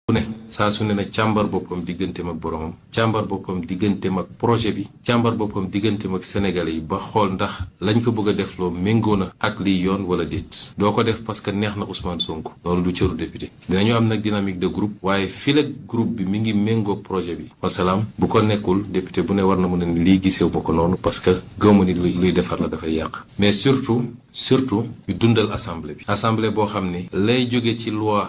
bu ne saa su ne na càmbar boppam digganteem ak boromam càmbar boppam digganteem ak projet bi càmbar boppam digganteem ak sénégalais yi ba xool ndax lañ ko bëgg a def loo méngoo na ak liy yoon wala déet doo ko def parce que neex na Ousmane Sonko loolu du cëru député dinañu am nag dynamique de groupe waaye fii la groupe bi mi ngi méngoo projet bi wasalaam bu ko nekkul député bu ne war na mën a ni lii gisewu ma ko noonu parce que gëwma ni luy defar la dafay yàq mais surtout ñu dundal assemblée boo xam ne lay jóge ci loi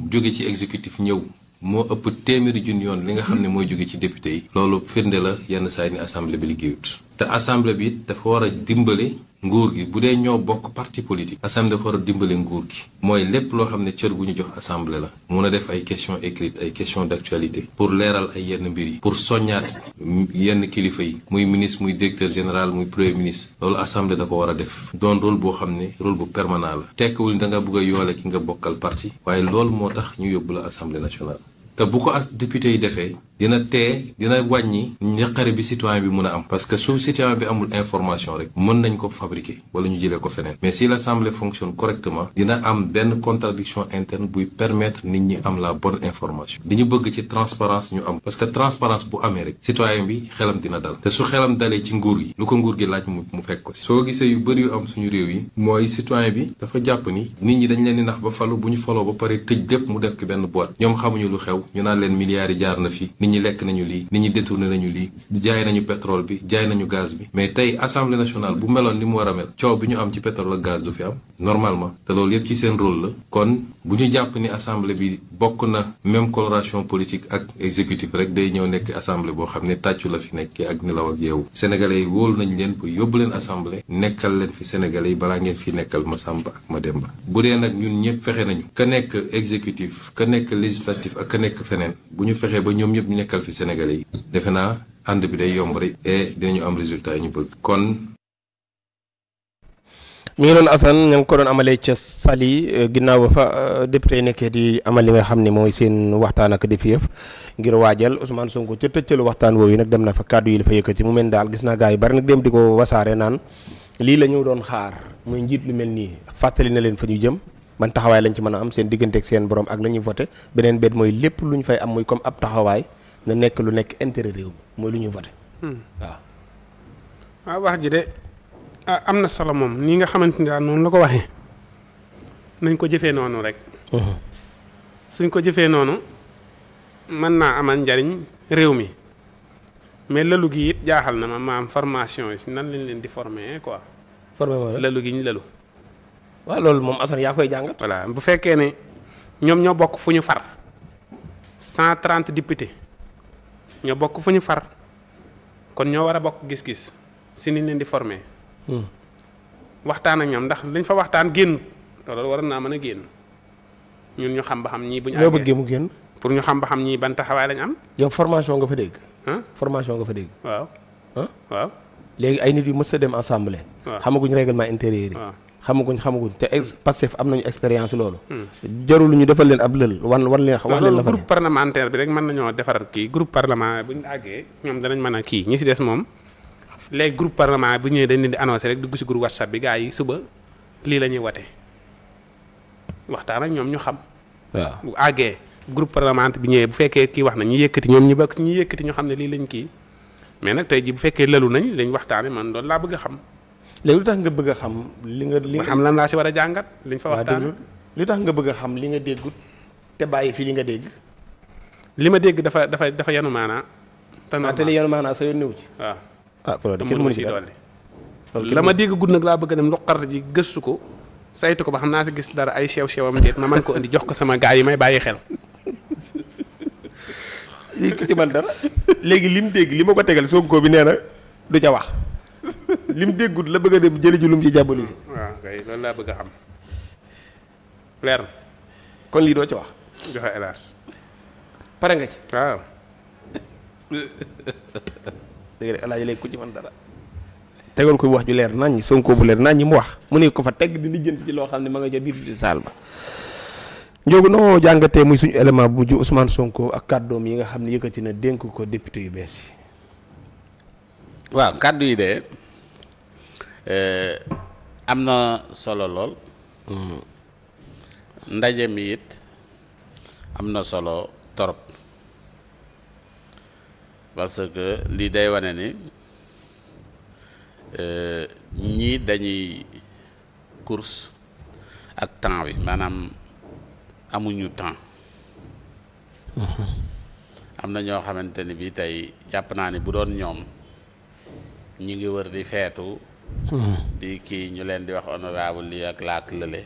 jóge ci exécutif ñëw moo ëpp téeméeri junni yoon li nga xam ne mooy jóge ci député yi loolu firnde la yenn saa yi ni assemblée bi liggéeyut te assemblée bi it dafa war a dimbale nguur gi bu dee ñoo bokk parti politique assemblée dafa war a dimbale nguur gi mooy lépp loo xam ne cër bu ñu jox assemblée la mun a def ay questions écrites ay questions d'actualité pour leeral ay yenn mbir yi pour soññaat yenn kilifa yi muy ministre muy directeur général muy premier ministre loolu assemblée da ko war a def doon rôle boo xam ne rôle bu permanent la tekkiwul da nga bëgg a yoole ki nga bokkal parti waaye loolu moo tax ñu yóbbu la assemblée nationale te bu ko député yi defee dina wàññi njaqare bi citoyen bi mun a am parce que su citoyen bi amul information rek mën nañ ko fabriquer wala ñu jëlee ko feneen mais si l'assemblée fonctionne correctement dina am benn contradiction interne buy permettre nit ñi am la bonne information li ñu bëgg ci transparence ñu am parce que transparence bu amee rek citoyen bi xelam dina dal te su xelam dalee ci nguur gi lu ko nguur gi laaj mu fekk ko si soo gisee yu bëri yu am suñu réew yi mooy citoyen bi dafa jàpp ni nit ñi dañ leen di nax ba falu bu ñu faloo ba pare tëj lépp mu def ki benn boîte ñoom xamuñu lu xew ñu naan leen milliards yi jaar na fi nit ñi lekk nañu lii nit ñi détourné nañu lii jaay nañu pétrole bi jaay nañu gaz bi mais tey assemblée nationale bu meloon ni mu war a mel coow bi ñu am ci pétrole ak gaz du fi am normalement te loolu yëpp ci seen rôle la kon bu ñu jàpp ni assemblée bi bokk na même coloration politique ak exécutif rek day ñëw nekk assemblée boo xam ne tàccu la fi nekkee ak nelaw ak yeewu sénégalais yi wóolu nañ leen ba yóbbu leen assemblée nekkal leen fi sénégalais yi balaa ngeen fi nekkal ma Samba ak ma Demba bu dee nag ñun ñëpp fexe nañu ka nekk exécutif ka nekk législatif ak ka nekk feneen bu ñu fexee ba ñoom ñëpp ñu nekkal fi sénégalais yi defe naa ànd bi day yomb rek et dinañu am résultat yi ñu bëgg kon mi ngi doon Assane ña ngi ko doon amalee ca Saly ginnaaw ba fa député yi nekkee di amal li nga xam ne mooy seen waxtaan ak def yëf ngir waajal Ousmane Sonko ca tëccalu waxtaan woowu nag dem na fa kàddu yi la fa yëkkati mu mel daal gis naa gars yi bari nag dem di ko wasaare naan lii la ñu doon xaar muy njiit lu mel nii fàttali na leen fa ñu jëm ban taxawaay lañ ci mën a am seen diggante ak seen borom ak la ñuy voté beneen bet mooy lépp lu ñu fay am muy comme ab taxawaay na nekk lu nekk intérêt réew mi mooy lu ñuy voté waaw wax ji de am na solo moom nii nga xamante ni daal noonu la ko waxee nañ ko jëfee noonu rek suñ ko jëfee noonu mën naa amal njariñ réew mi mais lalu gi it jaaxal na ma am formation yi nan lañ leen di former quoi formé lalu gi ñu lalu waaw loolu moom Assane yaa koy jàngat voilà bu fekkee ne ñoom ñoo bokk fu ñu far 130 députés ñoo bokk fu ñu far kon ñoo war a bokk gis-gis si niñ leen di former waxtaan ak ñoom ndax liñ fa waxtaan génn loolu war naa mën a génn ñun ñu xam ba xam ñii bu ñu loo bëggee mu génn pour ñu xam ba xam ñii ban taxawaay lañ am yow formation nga fa dégg formation nga fa dégg waaw waaw léegi ay nit yu mës a dem assemblée xamaguñ règlement intérieur yi xamaguñ te Pastef am nañu expérience loolu jarul ñu defal leen ab lël wan leen wax leen la fa groupe parlementaire bi rek mën nañoo defar kii groupe parlementaire bu ñu àggee ñoom danañ mën a kii ñi si des moom léegi groupe parlement bu ñëwee dañ leen di annoncé rek dugg si groupe WhatsApp bi gars yi suba lii la ñuy wate waxtaan ak ñoom ñu xam waaw bu àggee groupe parlement bi ñëwee bu fekkee kii wax na ñu yëkkati ñoom ñu bokk ñu yëkkati ñu xam ne lii lañ kii mais nag tey ji bu fekkee lalu nañ lañ waxtaane man doon laa bëgg a xam léegi lu tax nga bëgg a xam li nga xam lan laa si war a jàngat liñ fa waxtaane lu tax nga bëgg a xam li nga déggut te bàyyi fi li nga dégg li ma dégg dafa yanu maanaa te li yanu maanaa sa yoon néew ci waaw kon de kenn mënu ci dolli la ma dégg gudd nag laa bëgg a dem loqarte ji gëstu ko saytu ko ba xam naa si gis dara ay sew-sewam déet ma man ko indi jox ko sama gars yi may bàyyi xel lii ku ci man dara léegi lim dégg li ma ko tegal Sonko bi nee na du ca wax lim déggut la bëgg a dem jëli ji lum ci jàbbali si waaw kay loolu laa bëgg a xam leer kon lii doo ci wax joxe hélas pare nga ci waaw dégg nga alaaji léegi ku ci man dara tegal koy wax ju leer naññi Sonko bu leer naññi mu wax mu ne ko fa tegg di lijjanti ci loo xam ne ma nga ca biir di saal ba njóogu noo jàngatee muy suñu élément bu mujj Ousmane Sonko ak kàddoom yi nga xam ne yëkkati na dénk ko député yu bees yi waaw kàddu yi de am na solo lool ndaje mi it am na solo torop parce que lii day wane ni ñii dañuy course ak temps bi maanaam amuñu temps am na ñoo xamante ni bii tey jàpp naa ni bu doon ñoom ñi ngi wër di feetu di kii ñu leen di wax honorable lii ak laak lële